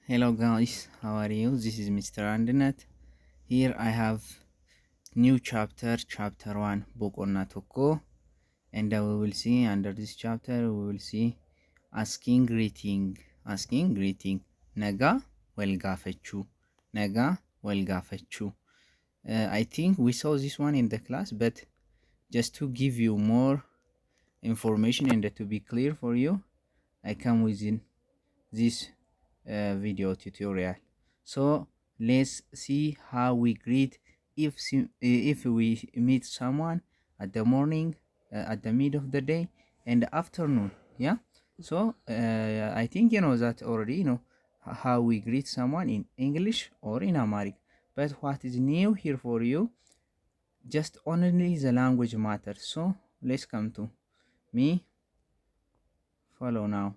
Hello guys, how are you? This is Mr. Andinet. Here I have new chapter 1, book on Natoko, and we will see under this chapter we will see asking greeting. Nagaa walgaafachuu. Nagaa walgaafachuu. I think we saw this one in the class, but just to give you more information and to be clear for you, I come within this video tutorial. So let's see how we greet if we meet someone at the morning, at the mid of the day, and afternoon. Yeah. So I think you know that already. You know how we greet someone in English or in Amharic. But what is new here for you? Just only the language matters. So let's come to me. Follow now.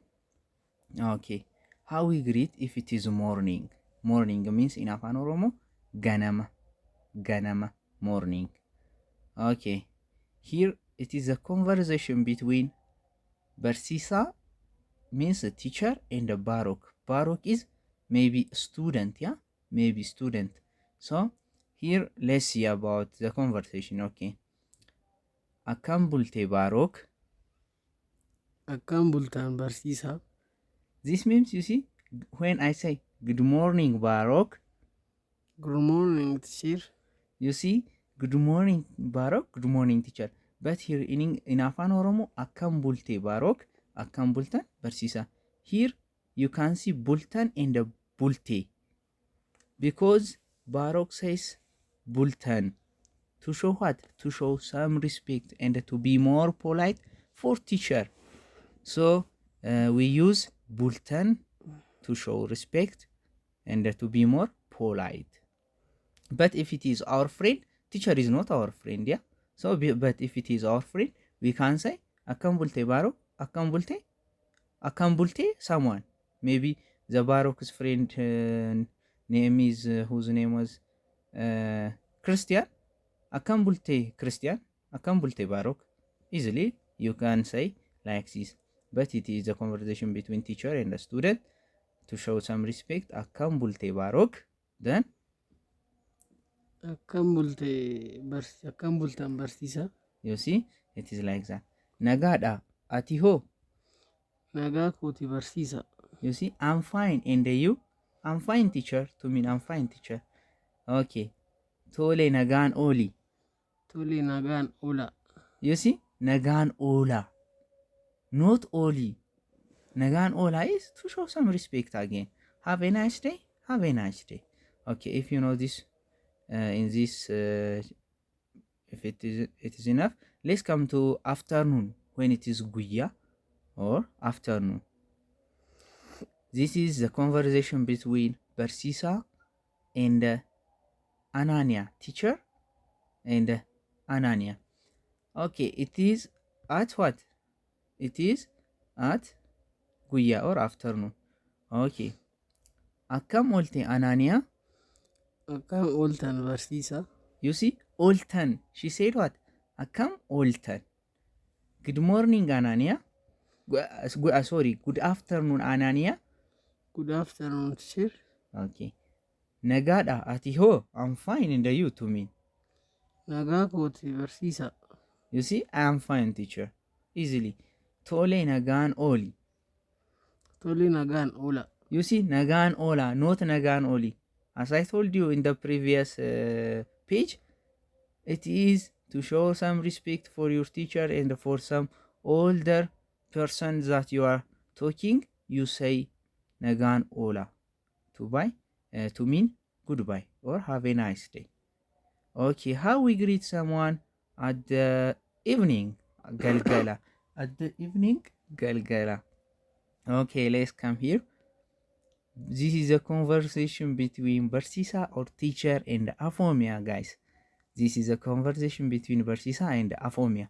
Okay. How we greet if it is morning. Morning means in Afaan Oromo ganama morning. Okay. Here it is a conversation between Barsisa means a teacher and a Barok. Barok is maybe student, yeah? Maybe student. So here let's see about the conversation. Okay. Akkam bulte Barok. Akkam bultaan barsiisaa. This means you see when I say good morning Barok, Good morning, teacher. you see good morning Barok, good morning teacher. But here in Afaan Oromo akkam bulte Barok, akkam bultan barsiisa. Here you can see bultan and the bulte because Barok says bultan to show what? To show some respect and to be more polite for teacher. So we use bultan to show respect and to be more polite. But if it is our friend, teacher is not our friend, yeah. So but if it is our friend, we can say akkam bulte Barok, akkam bulte someone. Maybe the Barok's friend name is whose name was Christian. Akkam bulte Christian, akkam bulte Barok. Easily you can say like this. But it is a conversation between teacher and a student to show some respect. Akkam bulte Barok. Then Akkam bultaan barsiisaa. you see it is like that. Nagaadha ati ho. Nagaa kooti barsiisaa. You see I'm fine and you? I'm fine teacher to mean I'm fine teacher. Okay. Tole nagaan oli. Tole nagaan oolaa. You see nagaan ola. Not oli. Nagaan ola is to show some respect again. Have a nice day. Have a nice day. Okay, if you know this in this if it is enough, let's come to afternoon when it is guya or afternoon. This is the conversation between Barsisa and Anania, teacher and Anania. Okay, it is at what? It is at guya or afternoon. Okay. Akkam olte Anania? Akkam ooltaan barsiisaa. You see, oltan. She said what? Akkam oltan. Good morning, Anania. Sorry, good afternoon, Anania. Good afternoon, teacher. Okay. Nagaadha ati ho. I'm fine and you to me. Nagaa kooti barsiisaa. You see, I am fine, teacher. Easily. Tole nagaan oli. Tole nagaan oolaa. You see, nagaan ola, not nagaan oli. As I told you in the previous page, it is to show some respect for your teacher and for some older person that you are talking. You say nagaan ola to mean goodbye or have a nice day. Okay, how we greet someone at the evening? Galgala. At the evening, galgala. Okay, let's come here. This is a conversation between Barsisa or teacher and Afomia, guys. This is a conversation between Barsisa and Afomia.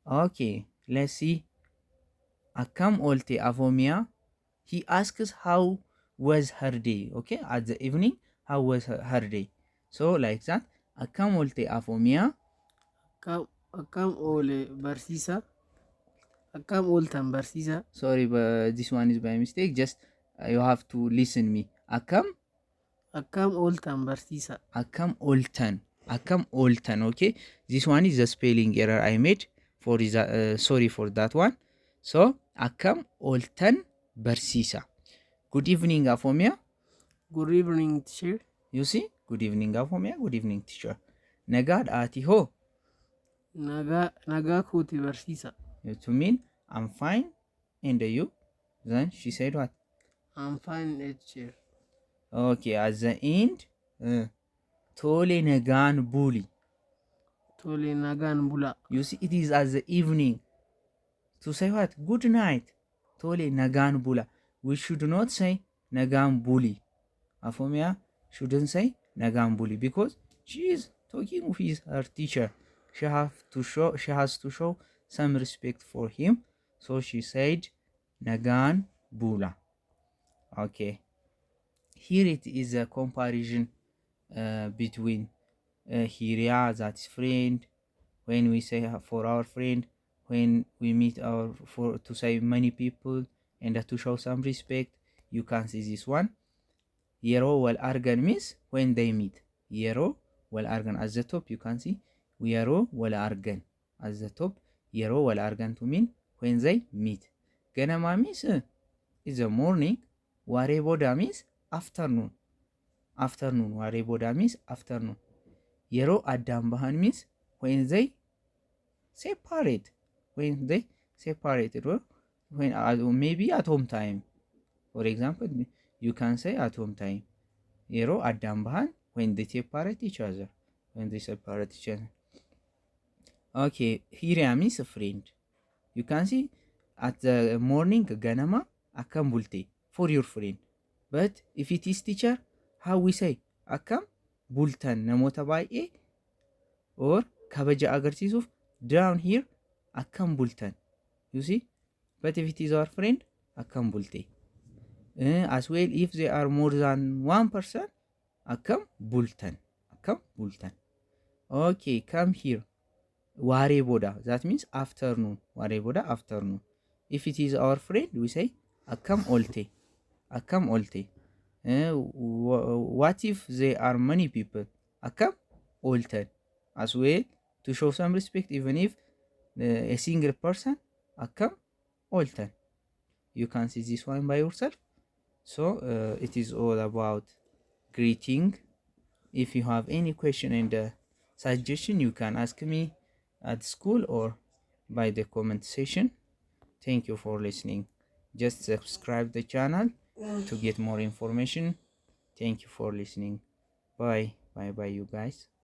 Okay, let's see. Akkam olte Afomia. He asks how was her day. Okay, at the evening, how was her day. So like that. Akkam olte Afomia. Akkam oole barsiisaa. Akkam ooltaan barsiisaa. Sorry, but this one is by mistake. Just you have to listen me. akkam akkam ooltan barsiisa. akkam ooltan. Okay, this one is the spelling error I made for sorry for that one. So akkam ooltan barsiisa. Good evening Afomia. Good evening teacher. You see, good evening Afomia, good evening teacher. Nagaad ati ho. Nagaa kooti barsiisa. To mean I'm fine and you. Then she said what? I'm fine teacher. Okay, at the end, tole nagaan buli. Tole nagaan bula. You see, it is at the evening. To say what? Good night. Tole nagaan bula. We should not say nagaan buli. Afomia shouldn't say nagaan buli because she is talking with her teacher. She has to show some respect for him. So she said nagaan bula. Okay. Here it is a comparison between Hiria, that is friend, when we say for our friend, when we meet our for to say many people and to show some respect. You can see this one. Yero wal argan means when they meet. Yero wal argan at the top you can see Yero wal argan at the top. Yero wal argan to mean when they meet. Ganama means is the morning. Ware boda means afternoon. Ware boda means afternoon. Yero addaan bahan means when they separate. When maybe at home time. For example, you can say at home time. Yero addaan bahan when they separate each other. Okay, Hiria means a friend. You can see at the morning ganama akkam bulte for your friend. But if it is teacher, how we say akkam bultan namoota baay'ee or kabaja agarsiisuuf down here akkam bultan. You see? But if it is our friend, akkam bulte. As well, if they are more than one person, akkam bultan. Okay, come here. Ware boda. That means afternoon. Ware boda, afternoon. If it is our friend, we say akkam olte. What if there are many people? Akkam oltan. As well, to show some respect, even if a single person, akkam oltan. You can see this one by yourself. So it is all about greeting. If you have any question and suggestion, you can ask me at school or by the comment section. Thank you for listening. Just subscribe the channel to get more information. Thank you for listening. Bye you guys.